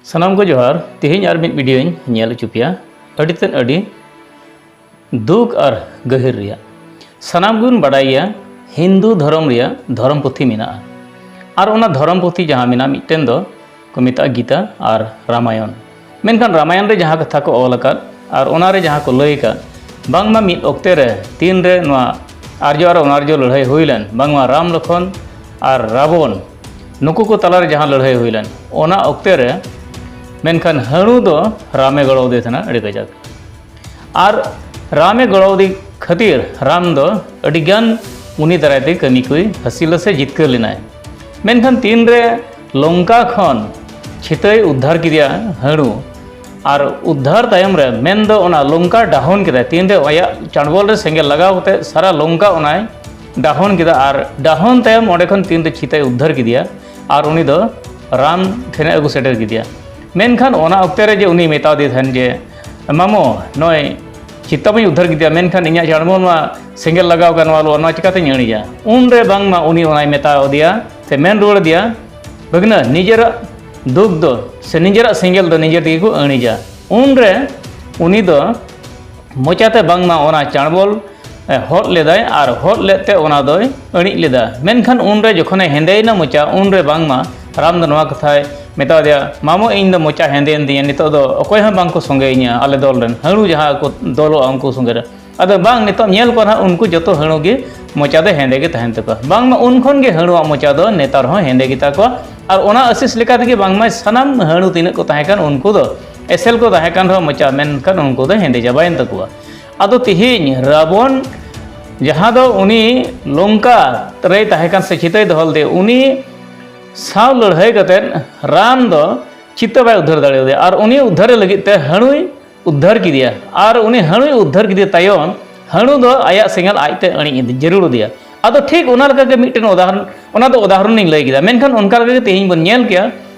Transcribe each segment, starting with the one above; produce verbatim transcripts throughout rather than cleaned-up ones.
ᱥᱟᱱᱟᱢ ᱠᱚ ᱡᱚᱦᱟᱨ᱾ ᱛᱮᱦᱮᱧ ᱟᱨ ᱢᱤᱫ ᱵᱷᱤᱰᱤᱭᱳᱧ ᱧᱮᱞ ᱦᱚᱪᱚ ᱯᱮᱭᱟ, ᱟᱹᱰᱤ ᱛᱮᱫ ᱟᱹᱰᱤ ᱫᱩᱠ ᱟᱨ ᱜᱟᱹᱦᱤᱨ ᱨᱮᱭᱟᱜ᱾ ᱥᱟᱱᱟᱢ ᱜᱮᱵᱚᱱ ᱵᱟᱰᱟᱭ ᱜᱮᱭᱟ ᱦᱤᱱᱫᱩ ᱫᱷᱚᱨᱚᱢ ᱨᱮᱭᱟᱜ ᱫᱷᱚᱨᱚᱢ ᱯᱩᱛᱷᱤ ᱢᱮᱱᱟᱜᱼᱟ, ᱟᱨ ᱚᱱᱟ ᱫᱷᱚᱨᱚᱢ ᱯᱩᱛᱷᱤ ᱡᱟᱦᱟᱸ ᱢᱮᱱᱟᱜᱼᱟ, ᱢᱤᱫᱴᱮᱱ ᱫᱚ ᱠᱚ ᱢᱮᱛᱟᱜᱼᱟ ᱜᱤᱛᱟ ᱟᱨ ᱨᱟᱢᱟᱭᱚᱱ᱾ ᱢᱮᱱᱠᱷᱟᱱ ᱨᱟᱢᱟᱭᱚᱱ ᱨᱮ ᱡᱟᱦᱟᱸ ᱠᱟᱛᱷᱟ ᱠᱚ ᱚᱞ ᱟᱠᱟᱫ ᱟᱨ ᱚᱱᱟ ᱨᱮ ᱡᱟᱦᱟᱸ ᱠᱚ ᱞᱟᱹᱭ ᱟᱠᱟᱫ, ᱵᱟᱝᱢᱟ ᱢᱤᱫ ᱚᱠᱛᱮ ᱨᱮ ᱛᱤᱱ ᱨᱮ ᱱᱚᱣᱟ ᱟᱨᱡᱚ ᱟᱨ ᱚᱱᱟᱨᱡᱚ ᱞᱟᱹᱲᱦᱟᱹᱭ ᱦᱩᱭ ᱞᱮᱱ, ᱵᱟᱝᱢᱟ ᱨᱟᱢ ᱞᱚᱠᱷᱚᱱ ᱟᱨ ᱨᱟᱵᱚᱱ ᱱᱩᱠᱩ ᱠᱚ ᱛᱟᱞᱟᱨᱮ ᱡᱟᱦᱟᱸ ᱞᱟᱹᱲᱦᱟᱹᱭ ᱦᱩᱭ ᱞᱮᱱ, ᱚᱱᱟ ᱚᱠᱛᱮ ᱨᱮ ᱢᱮᱱᱠᱷᱟᱱ ᱦᱟᱹᱬᱩ ᱫᱚ ᱨᱟᱢᱮ ᱜᱚᱲᱚ ᱟᱫᱮ ᱛᱟᱦᱮᱱᱟ ᱟᱹᱰᱤ ᱠᱟᱡᱟᱠ᱾ ᱟᱨ ᱨᱟᱢᱮ ᱜᱚᱲᱚ ᱟᱫᱮ ᱠᱷᱟᱹᱛᱤᱨ ᱨᱟᱢ ᱫᱚ ᱟᱹᱰᱤᱜᱟᱱ ᱩᱱᱤ ᱫᱟᱨᱟᱭ ᱛᱮ ᱠᱟᱹᱢᱤ ᱠᱚᱭ ᱦᱟᱹᱥᱤᱞ ᱥᱮ ᱡᱤᱛᱠᱟᱹᱨ ᱞᱮᱱᱟᱭ᱾ ᱢᱮᱱᱠᱷᱟᱱ ᱛᱤᱱᱨᱮ ᱞᱚᱝᱠᱟ ᱠᱷᱚᱱ ᱪᱷᱤᱛᱟᱹᱭ ᱩᱫᱽᱫᱷᱟᱨ ᱠᱮᱫᱮᱭᱟ ᱦᱟᱹᱬᱩ, ᱟᱨ ᱩᱫᱽᱫᱷᱟᱨ ᱛᱟᱭᱚᱢ ᱨᱮ ᱢᱮᱱᱫᱚ ᱚᱱᱟ ᱞᱚᱝᱠᱟ ᱰᱟᱦᱚᱱ ᱠᱮᱫᱟᱭ, ᱛᱤᱱᱨᱮ ᱟᱭᱟᱜ ᱪᱟᱸᱰᱵᱚᱞ ᱨᱮ ᱥᱮᱸᱜᱮᱞ ᱞᱟᱜᱟᱣ ᱠᱟᱛᱮ ᱥᱟᱨᱟ ᱞᱚᱝᱠᱟ ᱚᱱᱟᱭ ᱰᱟᱦᱚᱱ ᱠᱮᱫᱟ, ᱟᱨ ᱰᱟᱦᱚᱱ ᱛᱟᱭᱚᱢ ᱚᱸᱰᱮ ᱠᱷᱚᱱ ᱛᱤᱱᱨᱮ ᱪᱷᱤᱛᱟᱹᱭ ᱩᱫᱽᱫᱷᱟᱨ ᱠᱮᱫᱮᱭᱟ ᱟᱨ ᱩᱱᱤ ᱫᱚ ᱨᱟᱢ ᱴᱷᱮᱱᱮ ᱟᱹᱜᱩ ᱥᱮᱴᱮᱨ ᱠᱮᱫᱮᱭᱟ᱾ ᱢᱮᱱᱠᱷᱟᱱ ᱚᱱᱟ ᱚᱠᱛᱮ ᱨᱮ ᱡᱮ ᱩᱱᱤ ᱢᱮᱛᱟ ᱫᱮ ᱛᱟᱦᱮᱱ ᱡᱮ, "ᱢᱟᱢᱚ, ᱱᱚᱜᱼᱚᱭ ᱪᱷᱤᱛᱟᱹ ᱢᱟᱧ ᱩᱫᱽᱫᱷᱟᱨ ᱠᱮᱫᱮᱭᱟ, ᱢᱮᱱᱠᱷᱟᱱ ᱤᱧᱟᱹᱜ ᱪᱟᱸᱰᱵᱚᱞ ᱢᱟ ᱥᱮᱸᱜᱮᱞ ᱞᱟᱜᱟᱣ ᱟᱠᱟᱱ, ᱱᱚᱣᱟ ᱞᱚ-, ᱱᱚᱣᱟ ᱪᱤᱠᱟᱹᱛᱤᱧ ᱟᱹᱬᱤᱡᱟ?" ᱩᱱᱨᱮ ᱵᱟᱝᱢᱟ ᱩᱱᱤ ᱚᱱᱟᱭ ᱢᱮᱛᱟ ᱟᱫᱮᱭᱟ ᱥᱮ ᱢᱮᱱ ᱨᱩᱣᱟᱹᱲ ᱟᱫᱮᱭᱟ, "ᱵᱷᱟᱹᱜᱽᱱᱟᱹ, ᱱᱤᱡᱮᱨᱟᱜ ᱫᱩᱠ ᱫᱚ ᱥᱮ ᱱᱤᱡᱮᱨᱟᱜ ᱥᱮᱸᱜᱮᱞ ᱫᱚ ᱱᱤᱡᱮ ᱛᱮᱜᱮ ᱠᱚ ᱟᱹᱬᱤᱡᱟ᱾" ᱩᱱᱨᱮ ᱩᱱᱤ ᱫᱚ ᱢᱚᱪᱟᱛᱮ ᱵᱟᱝᱢᱟ ᱚᱱᱟ ᱪᱟᱸᱰᱵᱚᱞ, ᱮ, ᱦᱚᱫ ᱞᱮᱫᱟᱭ ᱟᱨ ᱦᱚᱫ ᱞᱮᱫ ᱛᱮ ᱚᱱᱟ ᱫᱚᱭ ᱟᱹᱬᱤᱡ ᱞᱮᱫᱟ᱾ ᱢᱮᱱᱠᱷᱟᱱ ᱩᱱᱨᱮ ᱡᱚᱠᱷᱚᱱᱮ ᱦᱮᱸᱫᱮᱭᱮᱱᱟ ᱢᱚᱪᱟ, ᱩᱱᱨᱮ ᱵᱟᱝᱢᱟ ᱨᱟᱢ ᱫᱚ ᱱᱚᱣᱟ ᱠᱟᱛᱷᱟᱭ ᱢᱮᱛᱟ ᱫᱮᱭᱟ, "ᱢᱟᱢᱚ, ᱤᱧ ᱫᱚ ᱢᱚᱪᱟ ᱦᱮᱸᱫᱮᱭᱮᱱ ᱛᱤᱧᱟᱹ, ᱱᱤᱛᱚᱜ ᱫᱚ ᱚᱠᱚᱭ ᱦᱚᱸ ᱵᱟᱝ ᱠᱚ ᱥᱚᱸᱜᱮᱭᱤᱧᱟ, ᱟᱞᱮ ᱫᱚᱞ ᱨᱮᱱ ᱦᱟᱹᱬᱩ ᱡᱟᱦᱟᱸ ᱠᱚ ᱫᱚᱞᱚᱜᱼᱟ ᱩᱱᱠᱩ ᱥᱚᱸᱜᱮ ᱨᱮ᱾ ᱟᱫᱚ ᱵᱟᱝ, ᱱᱤᱛᱚᱜ ᱧᱮᱞ ᱠᱚᱣᱟ ᱱᱟᱦᱟᱜ, ᱩᱱᱠᱩ ᱡᱚᱛᱚ ᱦᱟᱹᱬᱩ ᱜᱮ ᱢᱚᱪᱟ ᱫᱚ ᱦᱮᱸᱫᱮ ᱜᱮ ᱛᱟᱦᱮᱱ ᱛᱟᱠᱚᱣᱟ᱾" ᱵᱟᱝᱢᱟ ᱩᱱ ᱠᱷᱚᱱ ᱜᱮ ᱦᱟᱹᱬᱩᱣᱟᱜ ᱢᱚᱪᱟ ᱫᱚ ᱱᱮᱛᱟᱨ ᱦᱚᱸ ᱦᱮᱸᱫᱮ ᱜᱮᱛᱟ ᱠᱚᱣᱟ᱾ ᱟᱨ ᱚᱱᱟ ᱟᱥᱤᱥ ᱞᱮᱠᱟ ᱛᱮᱜᱮ ᱵᱟᱝᱢᱟ ᱥᱟᱱᱟᱢ ᱦᱟᱹᱬᱩ ᱛᱤᱱᱟᱹᱜ ᱠᱚ ᱛᱟᱦᱮᱸ ᱠᱟᱱ, ᱩᱱᱠᱩ ᱫᱚ ᱮᱥᱮᱞ ᱠᱚ ᱛᱟᱦᱮᱸ ᱠᱟᱱ ᱨᱮᱦᱚᱸ ᱢᱚᱪᱟ, ᱢᱮᱱᱠᱷᱟᱱ ᱩᱱᱠᱩ ᱫᱚ ᱦᱮᱸᱫᱮ ᱪᱟᱵᱟᱭᱮᱱ ᱛᱟᱠᱚᱣᱟ᱾ ᱟᱫᱚ ᱛᱮᱦᱮᱧ ᱨᱟᱵᱚᱱ, ᱡᱟᱦᱟᱸ ᱫᱚ ᱩᱱᱤ ᱞᱚᱝᱠᱟ ᱨᱮᱭ ᱛᱟᱦᱮᱸ ᱠᱟᱱ ᱥᱮ ᱪᱷᱤᱛᱟᱹᱭ ᱫᱚᱦᱚ ᱞᱮᱫᱮ, ᱩᱱᱤ ᱥᱟᱶ ᱞᱟᱹᱲᱦᱟᱹᱭ ᱠᱟᱛᱮᱫ ᱨᱟᱢ ᱫᱚ ᱪᱷᱤᱛᱟᱹ ᱵᱟᱭ ᱩᱫᱽᱫᱷᱟᱹᱨ ᱫᱟᱲᱮᱭᱟᱫᱮᱭᱟ᱾ ᱟᱨ ᱩᱱᱤ ᱩᱫᱽᱫᱷᱟᱹᱨᱮ ᱞᱟᱹᱜᱤᱫ ᱛᱮ ᱦᱟᱹᱬᱩᱭ ᱩᱫᱽᱫᱷᱟᱹᱨ ᱠᱮᱫᱮᱭᱟ᱾ ᱟᱨ ᱩᱱᱤ ᱦᱟᱹᱬᱩᱭ ᱩᱫᱽᱫᱷᱟᱹᱨ ᱠᱮᱫᱮ ᱛᱟᱭᱚᱢ, ᱦᱟᱹᱬᱩ ᱫᱚ ᱟᱭᱟᱜ ᱥᱮᱸᱜᱮᱞ ᱟᱡᱛᱮ ᱟᱹᱬᱤᱡ ᱤᱫᱤ ᱡᱟᱹᱨᱩᱲ ᱟᱫᱮᱭᱟ᱾ ᱟᱫᱚ ᱴᱷᱤᱠ ᱚᱱᱟ ᱞᱮᱠᱟᱜᱮ ᱢᱤᱫᱴᱮᱱ ᱩᱫᱟᱦᱚᱨᱚᱱ, ᱚᱱᱟ ᱫᱚ ᱩᱫᱟᱦᱚᱨᱚᱱ ᱤᱧ ᱞᱟᱹᱭ ᱠᱮᱫᱟ, ᱢᱮᱱᱠᱷᱟᱱ ᱚᱱᱠᱟ ᱞᱮᱠᱟᱜᱮ ᱛᱮᱦᱮᱧ ᱵᱚᱱ ᱧᱮᱞ ᱠᱮᱭᱟ,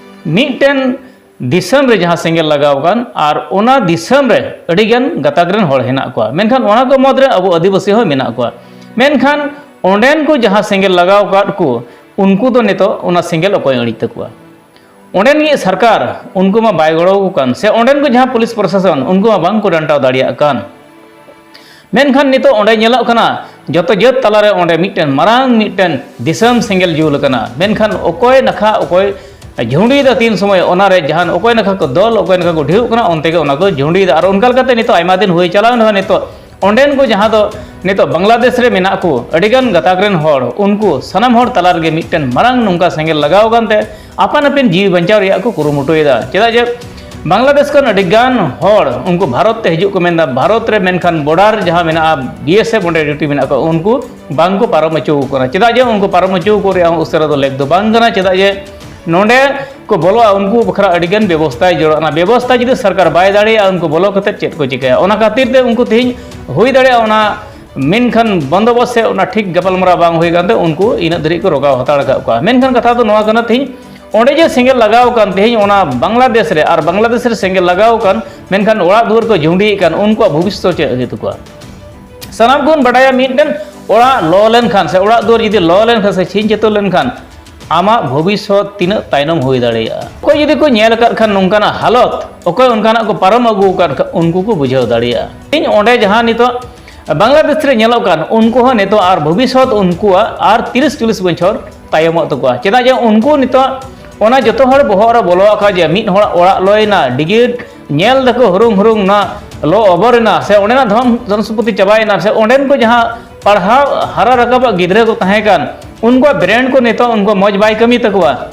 ᱢᱤᱫᱴᱮᱱ ᱫᱤᱥᱚᱢ ᱨᱮ ᱡᱟᱦᱟᱸ ᱥᱮᱸᱜᱮᱞ ᱞᱟᱜᱟᱣ ᱟᱠᱟᱱ ᱟᱨ ᱚᱱᱟ ᱫᱤᱥᱚᱢ ᱨᱮ ᱟᱹᱰᱤᱜᱟᱱ ᱜᱟᱛᱟᱠ ᱨᱮᱱ ᱦᱚᱲ ᱦᱮᱱᱟᱜ ᱠᱚᱣᱟ, ᱢᱮᱱᱠᱷᱟᱱ ᱚᱱᱟ ᱠᱚ ᱢᱩᱫᱽᱨᱮ ᱟᱵᱚ ᱟᱹᱫᱤᱵᱟᱹᱥᱤ ᱦᱚᱸ ᱢᱮᱱᱟᱜ ᱠᱚᱣᱟ᱾ ᱢᱮᱱᱠᱷᱟᱱ ᱚᱸᱰᱮᱱ ᱠᱚ ᱡᱟᱦᱟᱸ ᱥᱮᱸᱜᱮᱞ ᱞᱟᱜᱟᱣ ᱟᱠᱟᱫ ᱠᱚ, ᱩᱱᱠᱩ ᱫᱚ ᱱᱤᱛᱚᱜ ᱚᱱᱟ ᱥᱮᱸᱜᱮᱞ ᱚᱠᱚᱭ ᱟᱹᱬᱤᱡ ᱛᱟᱠᱚᱣᱟ? ᱚᱸᱰᱮᱱᱤᱡ ᱥᱚᱨᱠᱟᱨ ᱩᱱᱠᱩ ᱢᱟ ᱵᱟᱭ ᱜᱚᱲᱚ ᱟᱠᱚ ᱠᱟᱱ, ᱥᱮ ᱚᱸᱰᱮᱱ ᱠᱚ ᱡᱟᱦᱟᱸ ᱯᱩᱞᱤᱥ ᱯᱨᱚᱥᱟᱥᱚᱱ ᱩᱱᱠᱩ ᱢᱟ ᱵᱟᱝ ᱠᱚ ᱰᱟᱱᱴᱟᱣ ᱫᱟᱲᱮᱭᱟᱜ ᱠᱟᱱ᱾ ᱢᱮᱱᱠᱷᱟᱱ ᱱᱤᱛᱚᱜ ᱚᱸᱰᱮ ᱧᱮᱞᱚᱜ ᱠᱟᱱᱟ, ᱡᱚᱛᱚ ᱡᱟᱹᱛ ᱛᱟᱞᱟᱨᱮ ᱚᱸᱰᱮ ᱢᱤᱫᱴᱮᱱ ᱢᱟᱨᱟᱝ ᱢᱤᱫᱴᱮᱱ ᱫᱤᱥᱚᱢ ᱥᱮᱸᱜᱮᱞ ᱡᱩᱞ ᱟᱠᱟᱱᱟ᱾ ᱢᱮᱱᱠᱷᱟᱱ ᱚᱠᱚᱭ ᱱᱟᱠᱷᱟ ᱚᱠᱚᱭ ᱡᱷᱩᱸᱰᱤᱭᱮᱫᱟ, ᱛᱤᱱ ᱥᱚᱢᱚᱭ ᱚᱱᱟᱨᱮ ᱡᱟᱦᱟᱱ ᱚᱠᱚᱭ ᱱᱟᱠᱷᱟ ᱠᱚ ᱫᱚᱞ, ᱚᱠᱚᱭ ᱱᱟᱠᱷᱟ ᱠᱚ ᱰᱷᱮᱨᱚᱜ ᱠᱟᱱᱟ, ᱚᱱᱛᱮ ᱜᱮ ᱚᱱᱟ ᱠᱚ ᱡᱷᱩᱸᱰᱤᱭᱮᱫᱟ᱾ ᱟᱨ ᱚᱱᱠᱟ ᱞᱮᱠᱟᱛᱮ ᱱᱤᱛᱚᱜ ᱟᱭᱢᱟ ᱫᱤᱱ ᱦᱩᱭ ᱪᱟᱞᱟᱣ ᱮᱱ ᱨᱮᱦᱚᱸ, ᱱᱤᱛᱚᱜ ᱚᱸᱰᱮᱱ ᱠᱚ ᱡᱟᱦᱟᱸ ᱫᱚ ᱱᱤᱛᱚᱜ ᱵᱟᱝᱞᱟᱫᱮᱥ ᱨᱮ ᱢᱮᱱᱟᱜ ᱠᱚ ᱟᱹᱰᱤᱜᱟᱱ ᱜᱟᱛᱟᱠ ᱨᱮᱱ ᱦᱚᱲ, ᱩᱱᱠᱩ ᱥᱟᱱᱟᱢ ᱦᱚᱲ ᱛᱟᱞᱟ ᱨᱮᱜᱮ ᱢᱤᱫᱴᱮᱱ ᱢᱟᱨᱟᱝ ᱱᱚᱝᱠᱟ ᱥᱮᱸᱜᱮᱞ ᱞᱟᱜᱟᱣ ᱟᱠᱟᱱᱛᱮ ᱟᱯᱟᱱ ᱟᱹᱯᱤᱱ ᱡᱤᱣᱤ ᱵᱟᱧᱪᱟᱣ ᱨᱮᱭᱟᱜ ᱠᱚ ᱠᱩᱨᱩᱢᱩᱴᱩᱭᱮᱫᱟ᱾ ᱪᱮᱫᱟᱜ ᱡᱮ ᱵᱟᱝᱞᱟᱫᱮᱥ ᱠᱷᱚᱱ ᱟᱹᱰᱤ ᱜᱟᱱ ᱦᱚᱲ ᱩᱱᱠᱩ ᱵᱷᱟᱨᱚᱛ ᱛᱮ ᱦᱤᱡᱩᱜ ᱠᱚ ᱢᱮᱱᱫᱟ, ᱵᱷᱟᱨᱚᱛ ᱨᱮ ᱢᱮᱱᱠᱷᱟᱱ ᱵᱚᱰᱟᱨ ᱡᱟᱦᱟᱸ ᱢᱮᱱᱟᱜᱼᱟ, ᱵᱤ ᱮᱥ ᱮᱯᱷ ᱚᱸᱰᱮ ᱰᱤᱭᱩᱴᱤ ᱢᱮᱱᱟᱜ ᱠᱚᱣᱟ, ᱩᱱᱠᱩ ᱵᱟᱝ ᱠᱚ ᱯᱟᱨᱚᱢ ᱦᱚᱪᱚ ᱟᱠᱚ ᱠᱟᱱᱟ᱾ ᱪᱮᱫᱟᱜ ᱡᱮ ᱩᱱᱠᱩ ᱯᱟᱨᱚᱢ ᱦᱚᱪᱚ ᱟᱠᱚ ᱨᱮᱭᱟᱜ ᱦᱚᱸ ᱩᱥᱟᱹᱨᱟ ᱫᱚ ᱞᱮᱠ ᱫᱚ ᱵᱟᱝ ᱠᱟᱱᱟ᱾ ᱪᱮᱫᱟᱜ ᱡᱮ ᱱᱚᱰᱮ ᱠᱚ ᱵᱚᱞᱚᱜᱼᱟ, ᱩᱱᱠᱩ ᱵᱟᱠᱷᱨᱟ ᱟᱹᱰᱤ ᱜᱟᱱ ᱵᱮᱵᱚᱥᱛᱷᱟᱭ ᱡᱚᱲᱟᱜ ᱠᱟᱱᱟ᱾ ᱵᱮᱵᱚᱥᱛᱷᱟ ᱡᱩᱫᱤ ᱥᱚᱨᱠᱟᱨ ᱵᱟᱭ ᱫᱟᱲᱮᱭᱟᱜᱼᱟ, ᱩᱱᱠᱩ ᱵᱚᱞᱚ ᱠᱟᱛᱮ ᱪᱮᱫ ᱠᱚ ᱪᱤᱠᱟᱹᱭᱟ? ᱚᱱᱟ ᱠᱷᱟᱹᱛᱤᱨ ᱛᱮ ᱩᱱᱠᱩ ᱛᱮᱦᱮᱧ ᱦᱩᱭ ᱫᱟᱲᱮᱭᱟᱜᱼᱟ ᱚᱱᱟ ᱢᱮᱱᱠᱷᱟᱱ ᱵᱚᱱᱫᱳᱵᱚᱥᱛ ᱥᱮ ᱚᱱᱟ ᱴᱷᱤᱠ ᱜᱟᱯᱟᱞᱢᱟᱨᱟᱣ ᱵᱟᱝ ᱦᱩᱭ ᱠᱟᱱᱛᱮ ᱩᱱᱠᱩ ᱤᱱᱟᱹᱜ ᱫᱷᱟᱹᱨᱤᱡ ᱠᱚ ᱨᱚᱜᱟᱣ ᱦᱟᱛᱟᱲ ᱟᱠᱟᱫ ᱠᱚᱣᱟ᱾ ᱢᱮᱱᱠᱷᱟᱱ ᱠᱟᱛᱷᱟ ᱫᱚ ᱱᱚᱣᱟ ᱠᱟᱱᱟ, ᱛᱮᱦᱮᱧ ᱚᱸᱰᱮ ᱡᱮ ᱥᱮᱸᱜᱮᱞ ᱞᱟᱜᱟᱣ ᱟᱠᱟᱱ ᱛᱮᱦᱮᱧ ᱚᱱᱟ ᱵᱟᱝᱞᱟᱫᱮᱥ ᱨᱮ, ᱟᱨ ᱵᱟᱝᱞᱟᱫᱮᱥ ᱨᱮ ᱥᱮᱸᱜᱮᱞ ᱞᱟᱜᱟᱣ ᱟᱠᱟᱱ, ᱢᱮᱱᱠᱷᱟᱱ ᱚᱲᱟᱜ ᱫᱩᱣᱟᱹᱨ ᱠᱚ ᱡᱷᱩᱸᱰᱤᱭᱮᱫ ᱠᱟᱱ, ᱩᱱᱠᱩᱣᱟᱜ ᱵᱷᱚᱵᱤᱥᱥᱚᱛ ᱪᱮᱫ ᱦᱩᱭᱩᱜ ᱛᱟᱠᱚᱣᱟ? ᱥᱟᱱᱟᱢ ᱠᱚᱵᱚᱱ ᱵᱟᱰᱟᱭᱟ, ᱢᱤᱫᱴᱮᱱ ᱚᱲᱟᱜ ᱞᱚ ᱞᱮᱱᱠᱷᱟᱱ ᱥᱮ ᱚᱲᱟᱜ ᱫᱩᱣᱟᱹᱨ ᱡᱩᱫᱤ ᱞᱚ ᱞᱮᱱᱠᱷᱟᱱ ᱥᱮ ᱪᱷᱤᱝ ᱪᱷᱟᱹᱛᱩᱨ ᱞᱮᱱᱠᱷᱟᱱ, ᱟᱢᱟᱜ ᱵᱷᱚᱵᱤᱥᱥᱚᱛ ᱛᱤᱱᱟᱹᱜ ᱛᱟᱭᱱᱚᱢ ᱦᱩᱭ ᱫᱟᱲᱮᱭᱟᱜᱼᱟ? ᱚᱠᱚᱭ ᱡᱩᱫᱤ ᱠᱚ ᱧᱮᱞ ᱟᱠᱟᱫ ᱠᱷᱟᱱ ᱱᱚᱝᱠᱟᱱᱟᱜ ᱦᱟᱞᱚᱛ, ᱚᱠᱚᱭ ᱚᱱᱠᱟᱱᱟᱜ ᱠᱚ ᱯᱟᱨᱚᱢ ᱟᱹᱜᱩ ᱟᱠᱟᱫ ᱠᱷᱟᱱ, ᱩᱱᱠᱩ ᱠᱚ ᱵᱩᱡᱷᱟᱹᱣ ᱫᱟᱲᱮᱭᱟᱜᱼᱟ᱾ ᱤᱧ ᱚᱸᱰᱮ ᱡᱟᱦᱟᱸ ᱱᱤᱛᱚᱜ ᱵᱟᱝᱞᱟᱫᱮᱥ ᱨᱮ ᱧᱮᱞᱚᱜ ᱠᱟᱱ, ᱩᱱᱠᱩ ᱦᱚᱸ ᱱᱤᱛᱚᱜ ᱟᱨ ᱵᱷᱚᱵᱤᱥᱥᱚᱛ ᱩᱱᱠᱩᱣᱟᱜ ᱟᱨ ᱛᱤᱨᱤᱥ ᱪᱚᱞᱞᱤᱥ ᱵᱚᱪᱷᱚᱨ ᱛᱟᱭᱚᱢᱚᱜ ᱛᱟᱠᱚᱣᱟ᱾ ᱪᱮᱫᱟᱜ ᱡᱮ ᱩᱱᱠᱩ ᱱᱤᱛᱚᱜ ᱚᱱᱟ ᱡᱚᱛᱚ ᱦᱚᱲ ᱵᱚᱦᱚᱜ ᱨᱮ ᱵᱚᱞᱚ ᱟᱠᱟᱫ ᱡᱮ ᱢᱤᱫ ᱦᱚᱲᱟᱜ ᱚᱲᱟᱜ ᱞᱚᱭᱮᱱᱟ, ᱰᱤᱜᱤᱴ ᱧᱮᱞ ᱫᱟᱠᱚ ᱦᱩᱨᱩᱝ ᱦᱩᱨᱩᱝ ᱚᱱᱟ ᱞᱚ ᱚᱵᱚᱨ ᱮᱱᱟ, ᱥᱮ ᱚᱸᱰᱮᱱᱟᱜ ᱫᱷᱚᱱ ᱫᱷᱚᱱ ᱥᱚᱢᱯᱚᱛᱤ ᱪᱟᱵᱟᱭᱮᱱᱟ, ᱥᱮ ᱚᱸᱰᱮᱱ ᱠᱚ ᱡᱟᱦᱟᱸ ᱯᱟᱲᱦᱟᱣ ᱦᱟᱨᱟ ᱨᱟᱠᱟᱵᱟᱜ ᱜᱤᱫᱽᱨᱟᱹ ᱠᱚ ᱛᱟᱦᱮᱸ ᱠᱟᱱ, ᱩᱱᱠᱩᱣᱟᱜ ᱵᱨᱮᱱ ᱠᱚ ᱱᱤᱛᱚᱜ ᱩᱱᱠᱩ ᱢᱚᱡᱽ ᱵᱟᱭ ᱠᱟᱹᱢᱤ ᱛᱟᱠᱚᱣᱟ᱾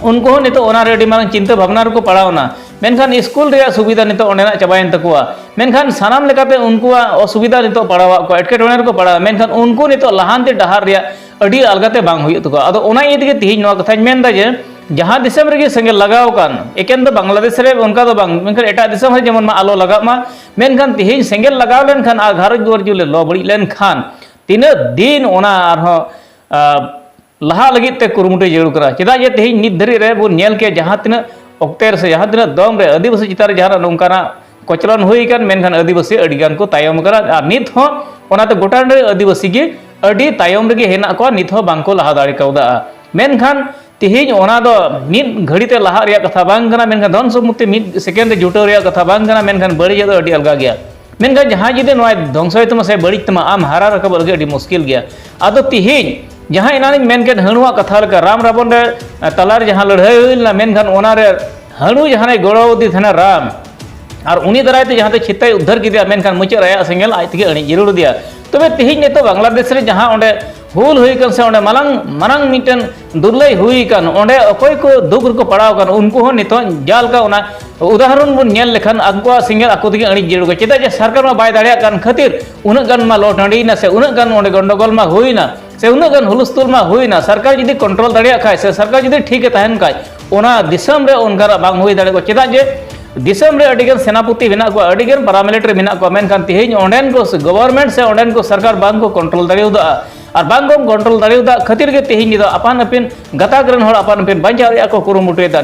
ᱩᱱᱠᱩ ᱦᱚᱸ ᱱᱤᱛᱚᱜ ᱚᱱᱟ ᱨᱮ ᱟᱹᱰᱤ ᱢᱟᱨᱟᱝ ᱪᱤᱱᱛᱟᱹ ᱵᱷᱟᱵᱽᱱᱟ ᱨᱮᱠᱚ ᱯᱟᱲᱟᱣ ᱮᱱᱟ᱾ ᱢᱮᱱᱠᱷᱟᱱ ᱥᱠᱩᱞ ᱨᱮᱭᱟᱜ ᱥᱩᱵᱤᱫᱷᱟ ᱱᱤᱛᱚᱜ ᱚᱸᱰᱮᱱᱟᱜ ᱪᱟᱵᱟᱭᱮᱱ ᱛᱟᱠᱚᱣᱟ᱾ ᱢᱮᱱᱠᱷᱟᱱ ᱥᱟᱱᱟᱢ ᱞᱮᱠᱟᱛᱮ ᱩᱱᱠᱩᱣᱟᱜ ᱚᱥᱩᱵᱤᱫᱷᱟ ᱱᱤᱛᱚᱜ ᱯᱟᱲᱟᱣᱟᱜ ᱠᱚᱣᱟ, ᱮᱴᱠᱮᱴᱚᱬᱮ ᱨᱮᱠᱚ ᱯᱟᱲᱟᱣᱟ᱾ ᱢᱮᱱᱠᱷᱟᱱ ᱩᱱᱠᱩ ᱱᱤᱛᱚᱜ ᱞᱟᱦᱟᱱᱛᱤ ᱰᱟᱦᱟᱨ ᱨᱮᱭᱟᱜ ᱟᱹᱰᱤ ᱟᱞᱜᱟᱛᱮ ᱵᱟᱝ ᱦᱩᱭᱩᱜ ᱛᱟᱠᱚᱣᱟ᱾ ᱟᱫᱚ ᱚᱱᱟ ᱤᱭᱟᱹ ᱛᱮᱜᱮ ᱛᱮᱦᱮᱧ ᱱᱚᱣᱟ ᱠᱟᱛᱷᱟᱧ ᱢᱮᱱᱫᱟ ᱡᱮ ᱡᱟᱦᱟᱸ ᱫᱤᱥᱚᱢ ᱨᱮᱜᱮ ᱥᱮᱸᱜᱮᱞ ᱞᱟᱜᱟᱣ ᱟᱠᱟᱱ, ᱮᱠᱮᱱ ᱫᱚ ᱵᱟᱝᱞᱟᱫᱮᱥ ᱨᱮ ᱚᱱᱠᱟ ᱫᱚ ᱵᱟᱝ, ᱢᱮᱱᱠᱷᱟᱱ ᱮᱴᱟᱜ ᱫᱤᱥᱚᱢ ᱦᱚᱸ ᱡᱮᱢᱚᱱ ᱢᱟ ᱟᱞᱚ ᱞᱟᱜᱟᱜ ᱢᱟ᱾ ᱢᱮᱱᱠᱷᱟᱱ ᱛᱮᱦᱮᱧ ᱥᱮᱸᱜᱮᱞ ᱞᱟᱜᱟᱣ ᱞᱮᱱᱠᱷᱟᱱ ᱟᱨ ᱜᱷᱟᱨᱚᱸᱡᱽ ᱫᱩᱣᱟᱹᱨ ᱡᱩᱞᱮ ᱞᱚ ᱵᱟᱹᱲᱤᱡ ᱞᱮᱱᱠᱷᱟᱱ ᱛᱤᱱᱟᱹᱜ ᱫᱤᱱ ᱚᱱᱟ ᱟᱨᱦᱚᱸ, ᱟ, ᱞᱟᱦᱟᱜ ᱞᱟᱹᱜᱤᱫ ᱛᱮ ᱠᱩᱨᱩᱢᱩᱴᱩᱭ ᱡᱟᱹᱨᱩᱲ ᱠᱟᱱᱟ? ᱪᱮᱫᱟᱜ ᱡᱮ ᱛᱮᱦᱮᱧ ᱱᱤᱛ ᱫᱷᱟᱹᱨᱤᱡ ᱨᱮ ᱵᱚᱱ ᱧᱮᱞ ᱠᱮᱫ ᱡᱟᱦᱟᱸ ᱛᱤᱱᱟᱹᱜ ᱚᱠᱛᱮ ᱨᱮ ᱥᱮ ᱡᱟᱦᱟᱸ ᱛᱤᱱᱟᱹᱜ ᱫᱚᱢ ᱨᱮ ᱟᱹᱫᱤᱵᱟᱹᱥᱤ ᱪᱮᱛᱟᱱ ᱨᱮ ᱡᱟᱦᱟᱱᱟᱜ ᱱᱚᱝᱠᱟᱱᱟᱜ ᱠᱚᱪᱞᱚᱱ ᱦᱩᱭ ᱟᱠᱟᱱ, ᱢᱮᱱᱠᱷᱟᱱ ᱟᱹᱫᱤᱵᱟᱹᱥᱤ ᱟᱹᱰᱤ ᱜᱟᱱ ᱠᱚ ᱛᱟᱭᱚᱢ ᱟᱠᱟᱱᱟ᱾ ᱟᱨ ᱱᱤᱛ ᱦᱚᱸ ᱚᱱᱟᱛᱮ ᱜᱚᱴᱟ ᱨᱮ ᱟᱹᱫᱤᱵᱟᱹᱥᱤ ᱜᱮ ᱟᱹᱰᱤ ᱛᱟᱭᱚᱢ ᱨᱮᱜᱮ ᱦᱮᱱᱟᱜ ᱠᱚᱣᱟ, ᱱᱤᱛ ᱦᱚᱸ ᱵᱟᱝ ᱠᱚ ᱞᱟᱦᱟ ᱫᱟᱲᱮ ᱠᱟᱣᱫᱟ᱾ ᱢᱮᱱᱠᱷᱟᱱ ᱛᱮᱦᱮᱧ ᱚᱱᱟ ᱫᱚ ᱢᱤᱫ ᱜᱷᱟᱹᱲᱤ ᱛᱮ ᱞᱟᱦᱟᱜ ᱨᱮᱭᱟᱜ ᱠᱟᱛᱷᱟ ᱵᱟᱝ ᱠᱟᱱᱟ, ᱢᱮᱱᱠᱷᱟᱱ ᱫᱷᱚᱱ ᱥᱚᱢᱯᱚᱛᱤ ᱢᱤᱫ ᱥᱮᱠᱮᱱᱰ ᱨᱮ ᱡᱩᱴᱟᱹᱣ ᱨᱮᱭᱟᱜ ᱠᱟᱛᱷᱟ ᱵᱟᱝ ᱠᱟᱱᱟ, ᱢᱮᱱᱠᱷᱟᱱ ᱵᱟᱹᱲᱤᱡᱟᱜ ᱫᱚ ᱟᱹᱰᱤ ᱟᱞᱜᱟ ᱜᱮᱭᱟ᱾ ᱢᱮᱱᱠᱷᱟᱱ ᱡᱟᱦᱟᱸᱭ ᱡᱩᱫᱤ ᱱᱚᱣᱟ ᱫᱷᱚᱝᱥᱚᱭ ᱛᱟᱢᱟ ᱥᱮ ᱵᱟᱹᱲᱤᱡ ᱛᱟᱢᱟ, ᱟᱢ ᱦᱟᱨᱟ ᱨᱟᱠᱟᱵᱚᱜ ᱞᱟᱹᱜᱤᱫ ᱟᱹᱰᱤ ᱢᱩᱥᱠᱤᱞ ᱜᱮᱭᱟ᱾ ᱟᱫᱚ ᱛᱤᱦᱤᱧ ᱡᱟᱦᱟᱸ ᱮᱱᱟᱱᱤᱧ ᱢᱮᱱ ᱠᱮᱫ ᱦᱟᱹᱬᱩᱣᱟᱜ ᱠᱟᱛᱷᱟ ᱞᱮᱠᱟ, ᱨᱟᱢ ᱨᱟᱵᱚᱱ ᱨᱮ ᱛᱟᱞᱟᱨᱮ ᱡᱟᱦᱟᱸ ᱞᱟᱹᱲᱦᱟᱹᱭ ᱦᱩᱭ ᱞᱮᱱᱟ, ᱢᱮᱱᱠᱷᱟᱱ ᱚᱱᱟᱨᱮ ᱦᱟᱹᱬᱩ ᱡᱟᱦᱟᱸᱭ ᱜᱚᱲᱚ ᱟᱫᱮ ᱛᱟᱦᱮᱱᱟ ᱨᱟᱢ, ᱟᱨ ᱩᱱᱤ ᱫᱟᱨᱟᱭ ᱛᱮ ᱡᱟᱦᱟᱸ ᱛᱮ ᱪᱷᱤᱛᱟᱭ ᱩᱫᱽᱫᱷᱟᱹᱨ ᱠᱮᱫᱮᱭᱟ, ᱢᱮᱱᱠᱷᱟᱱ ᱢᱩᱪᱟᱹᱫ ᱨᱮ ᱟᱭᱟᱜ ᱥᱮᱸᱜᱮᱞ ᱟᱡ ᱛᱮᱜᱮ ᱟᱹᱬᱤᱡ ᱡᱟᱹᱨᱩᱲ ᱟᱫᱮᱭᱟ᱾ ᱛᱚᱵᱮ ᱛᱤᱦᱤᱧ ᱱᱤᱛᱚᱜ ᱵᱟᱝᱞᱟᱫᱮᱥ ᱨᱮ ᱡᱟᱦᱟᱸ ᱚᱸᱰᱮ ᱦᱩᱞ ᱦᱩᱭ ᱟᱠᱟᱱ ᱥᱮ ᱚᱸᱰᱮ ᱢᱟᱞᱟᱝ ᱢᱟᱨᱟᱝ ᱢᱤᱫᱴᱮᱱ ᱫᱩᱨᱞᱟᱹᱭ ᱦᱩᱭ ᱟᱠᱟᱱ, ᱚᱸᱰᱮ ᱚᱠᱚᱭ ᱠᱚ ᱫᱩᱠ ᱨᱮᱠᱚ ᱯᱟᱲᱟᱣ ᱟᱠᱟᱱ, ᱩᱱᱠᱩ ᱦᱚᱸ ᱱᱤᱛᱚᱜ ᱡᱟᱦᱟᱸ ᱞᱮᱠᱟ ᱚᱱᱟ ᱩᱫᱟᱦᱚᱨᱚᱱ ᱵᱚᱱ ᱧᱮᱞ ᱞᱮᱠᱷᱟᱱ ᱟᱠᱚᱣᱟᱜ ᱥᱮᱸᱜᱮᱞ ᱟᱠᱚ ᱛᱮᱜᱮ ᱟᱹᱬᱤᱡ ᱡᱟᱹᱨᱩᱲ ᱠᱚᱣᱟ᱾ ᱪᱮᱫᱟᱜ ᱡᱮ ᱥᱚᱨᱠᱟᱨ ᱢᱟ ᱵᱟᱭ ᱫᱟᱲᱮᱭᱟᱜ ᱠᱟᱱ ᱠᱷᱟᱹᱛᱤᱨ ᱩᱱᱟᱹᱜ ᱜᱟᱱ ᱢᱟ ᱞᱚ ᱴᱟᱺᱰᱤᱭᱮᱱᱟ ᱥᱮ ᱩᱱᱟᱹᱜ ᱜᱟᱱ ᱚᱸᱰᱮ ᱜᱚᱱᱰᱚᱜᱳᱞ ᱢᱟ ᱦᱩᱭᱱᱟ ᱥᱮ ᱩᱱᱟᱹᱜ ᱜᱟᱱ ᱦᱩᱞᱩᱥᱛᱩᱞ ᱢᱟ ᱦᱩᱭᱱᱟ᱾ ᱥᱚᱨᱠᱟᱨ ᱡᱩᱫᱤ ᱠᱚᱱᱴᱨᱳᱞ ᱫᱟᱲᱮᱭᱟᱜ ᱠᱷᱟᱡ ᱥᱮ ᱥᱚᱨᱠᱟᱨ ᱡᱩᱫᱤ ᱴᱷᱤᱠ ᱮ ᱛᱟᱦᱮᱱ ᱠᱷᱟᱡ, ᱚᱱᱟ ᱫᱤᱥᱚᱢ ᱨᱮ ᱚᱱᱠᱟᱱᱟᱜ ᱵᱟᱝ ᱦᱩᱭ ᱫᱟᱲᱮ ᱠᱚᱜᱼᱟ᱾ ᱪᱮᱫᱟᱜ ᱡᱮ ᱫᱤᱥᱚᱢ ᱨᱮ ᱟᱹᱰᱤ ᱜᱟᱱ ᱥᱮᱱᱟᱯᱚᱛᱤ ᱢᱮᱱᱟᱜ ᱠᱚᱣᱟ, ᱟᱹᱰᱤ ᱜᱟᱱ ᱯᱟᱨᱟᱢᱤᱞᱤᱴᱟᱨᱤ ᱢᱮᱱᱟᱜ ᱠᱚᱣᱟ, ᱢᱮᱱᱠᱷᱟᱱ ᱛᱮᱦᱮᱧ ᱚᱸᱰᱮᱱ ᱠᱚ ᱜᱚᱵᱷᱚᱨᱱᱢᱮᱱᱴ ᱥᱮ ᱚᱸᱰᱮᱱ ᱠᱚ ᱥᱚᱨᱠᱟᱨ ᱵᱟᱝ ᱠᱚ ᱠᱚᱱᱴᱨᱳᱞ ᱫᱟᱲᱮᱭᱟᱫᱟ᱾ ᱟᱨ ᱵᱟᱝ ᱠᱚ ᱠᱚᱱᱴᱨᱳᱞ ᱫᱟᱲᱮᱭᱟᱫᱟ ᱠᱷᱟᱹᱛᱤᱨ ᱜᱮ ᱛᱮᱦᱮᱧ ᱱᱤᱛᱚᱜ ᱟᱯᱟᱱ ᱟᱹᱯᱤᱱ ᱜᱟᱛᱟᱠ ᱨᱮᱱ ᱦᱚᱲ ᱟᱯᱟᱱ ᱟᱹᱯᱤᱱ ᱵᱟᱧᱪᱟᱣ ᱨᱮᱭᱟᱜ ᱠᱚ ᱠᱩᱨᱩᱢᱩᱴᱩᱭᱮᱫᱟ᱾